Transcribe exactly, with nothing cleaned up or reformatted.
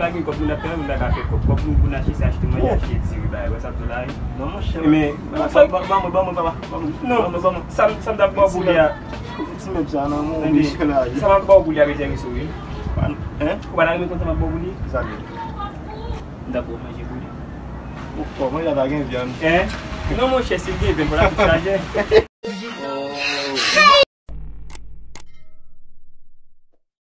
pa gen kòb, moun ap fè, moun pa ka fè kòb. Kòb moun, moun achte, se achte manje, achte ti, wi, bagay, wè sa m di w la, wi. Non, monchè. Men, ban mwen, ban mwen, papa, ban mwen. Non, sa m, sa m t ap ba w pou li a. Ti menm sa, non, mon biche la. Sa m ap ba w pou li a, enterese w, wi. Hein? Ou pa ta renmen konn sa m ap ba w pou li? Sa li. M t ap ba w manje pou li. Ou fò, manje la pa gen vyann. Hein? Non, monchè, si l gen vyann, fò l ap chaje.